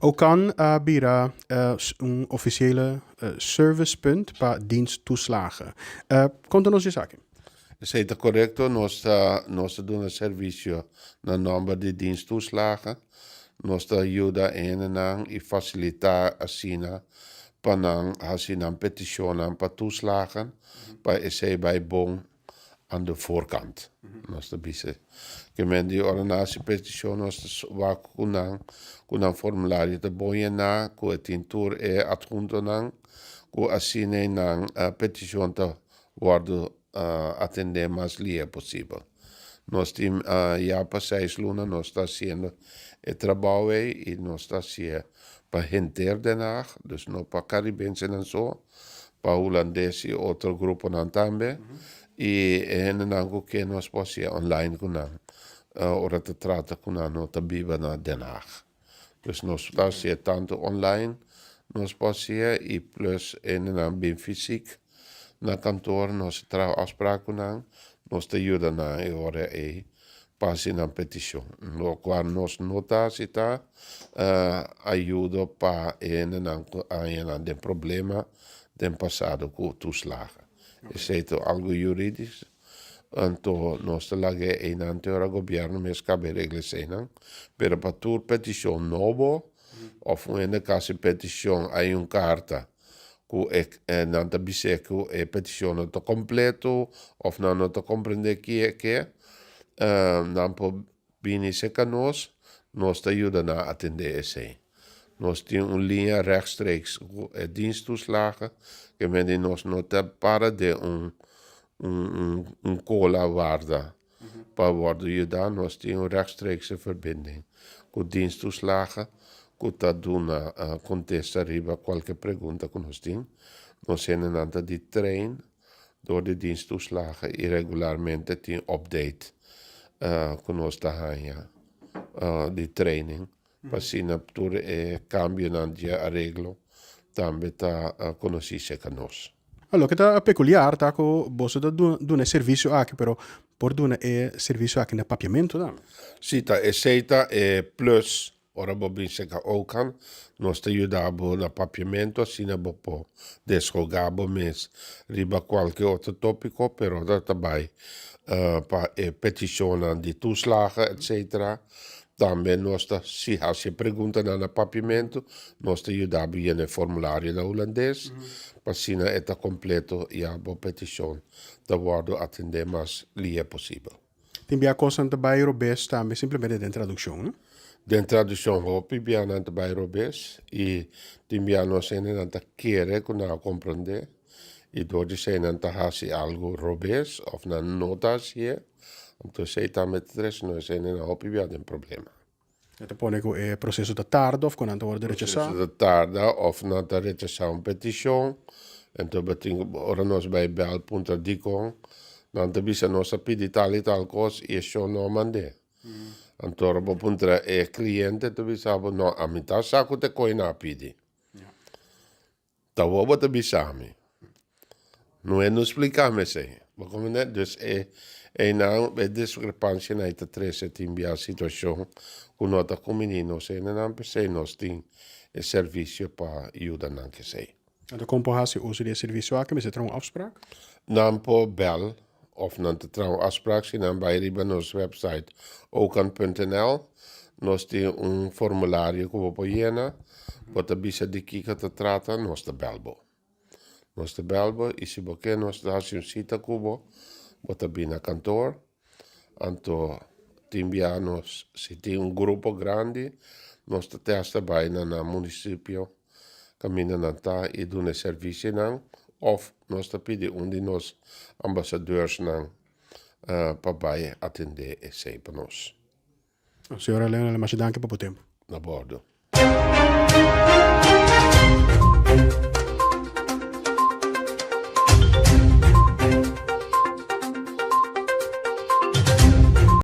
Ocan a bira un ofisiele servicepunt pa diensttoeslagen. Konta nos esaki. Esei ta korekto, nos ta nos ta duna servisio na nòmber di diensttoeslagen. Nos ta yuda e hendenan i fasilitá asina pa nan hasi nan petishonnan pa toeslagen pa esei bai bon aan de voorkant. Nos ta bisa ke men di ora nan hasi petishon nos ta wak ku nan ku nan formulario ta bon yená ku e tin tur e adhuntonan ku asina nan petishon ta wòrdu atendé mas lihe posibel. Nos tin ya pa seis luna nos ta hasiendo e trabou ei i nos ta hasié pa henter Den Haag, dus no pa karibensenan so, pa hulandes i otro gruponan tambe. I e hendenan ku ke nos por hasié online ku nan ora ta trata ku nan no ta biba na Den Haag. Dus nos ta hasié tantu online nos por hasié i plus e hendenan bin fysiek na kantoor nos a traha afspraak ku nan, nos ta yuda nan e ora ei pa hasi nan petishon. Lokual nos no ta hasi ta ayudo pa e hendenan ku a haña nan den problema den pasado ku toeslagen. Esei ta algu yuridisch, anto nos ta laga e einan te ora gobièrnu mes kaba e regla eseinan. Pero pa tur petishon nobo òf un hende ku hasi petishon hay un karta ku e nan ta bis'é ku e petishon no ta kompleto òf nan no ta komprendé ke e ke, nan por bini serka nos, nos ta yuda nan atendé esei. Nos tin un liña rechtstreeks ku e diensttoeslagen, ke men di nos no ta para den un un kola warda pa wòrdu yudá, nos tin un rechtstreekse verbinding ku diensttoeslagen ku ta duna kontesta riba kualke pregunta ku nos tin. Nos hendenan ta di train dor di diensttoeslagen i regularmente tin update ku nos ta haña di training pa asina tur e kambionan di e areglo tambe ta konosí serka nos. Loke ta pekuliar ta ku boso ta duna e servisio aki pero por duna e servisio aki na papiamentu tambe. Si ta esei ta e plus ora bo bin serka Ocan nos ta yuda bo na papiamentu asina bo por deshoga bo mes riba kualke otro topiko pero ora ta bai pa e petishonnan di toeslagen etcetera Tambe nos ta si hasi e preguntanan na papiamentu, nos ta yuda bo yena e formulario na hulandes, pa asina e ta kompleto ya bo petishon ta wòrdu atendé mas lihe posibel. Tin bia kosnan ta bai robes tambe simplemente den tradukshon, no? Den tradukshon hopi bia nan ta bai robes i tin bia nos hendenan ta kere ku nan a komprondé i dor di esei nan ta hasi algu robes òf nan no ta hasié. Anto esei tambe ta trese nos esei na hopi bia den problema. E ta pone ku e proseso ta tarda òf ku nan ta wòrdu rechasá? Proseso ta tarda òf nan ta rechasá un petishon. Anto bo tin ku ora nos bai bèl puntra dikon, nan ta bisa nos a pidi tal i tal kos i e shon no a mand'é. Anto ora bo puntra e kliente ta bisa bo no ami ta sa ku ta e kos nan a pidi. Ta wou bo ta bisa mi. No e no splika mi esei. Bo comprende? Dus e einan e discrepancianan ei ta trece tin bia situacion cu no ta cumbini nos hendenan p'esei nos tin e servicio pa yuda nan cu esei. Anto con por haci uso di e servicio aki? Mester traha un afspraak? Nan por bel of nan ta traha un afspraak si nan bai riba nos website ocan.nl. Nos tin un formulario ku bo por yena, bo ta bisa di kiko ta trata, nos ta bel bo. Nos ta bel bo i si bo ke nos ta hasi un sita ku bo, bo ta bini na kantoor. Anto tin bia nos si tin un grupo grandi nos ta testa bai na nan munisipio kaminda nan ta i duna e servisionan òf nos ta pidi un di nos ambasadeursnan pa bai atendé esei pa nos. Señora Leonel, masha danki pa bo tempu. Na bordo.